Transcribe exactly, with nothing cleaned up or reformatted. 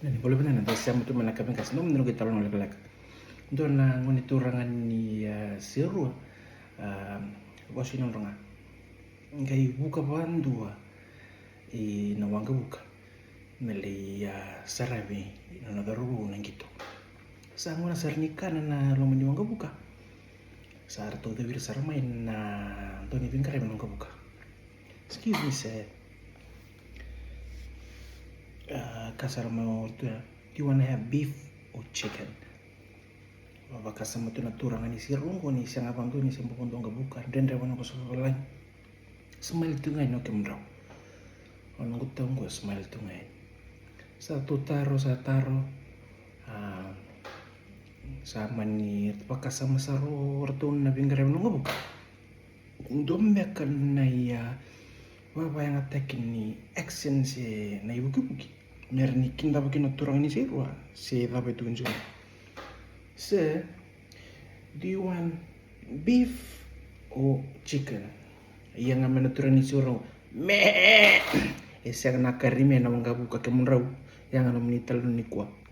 Na ni bula vinaka, na da sema tu mai na ka vei qase, na nomuni qai talo na lekaleka. Dua na gone turaga ni, ah, Serua, ah, vosa i nodra ga. Qai vuka vadua i na waqavuka me lai, ah, saravi na nona cauravou na qito. Sa gona sara ni kana na loma ni waqavuka. Sa ratou cavira sara mai na dua ni veiqaravi na waqavuka. Excuse me, sir. Ah, ka sara mai o ratou ya, "Do you wanna have beef or chicken?" Vakasama tu na turaga ni Serua qo ni sega vadua ni se bau vadua waqavuka, dredre vua na vosa vavalagi. Smile tu ga yani o kemudrau. O noqu tau qo smile tu ga yani. Sa tu taro, sa taro. Ah, sa mani vakasama sara o ratou na veiqaravi na waqavuka. Dua beka na ia vavayagataki ni accent se na ivukivuki me ra ni kidava kina na turaga ni Serua se cava e tukuni tiko. "Sir, do you want beef or chicken?" Ia ga me na turaga ni Serua, "Me!" E sega na kari me na waqavuka kemudrau. Ia ga nomuni talo nikua.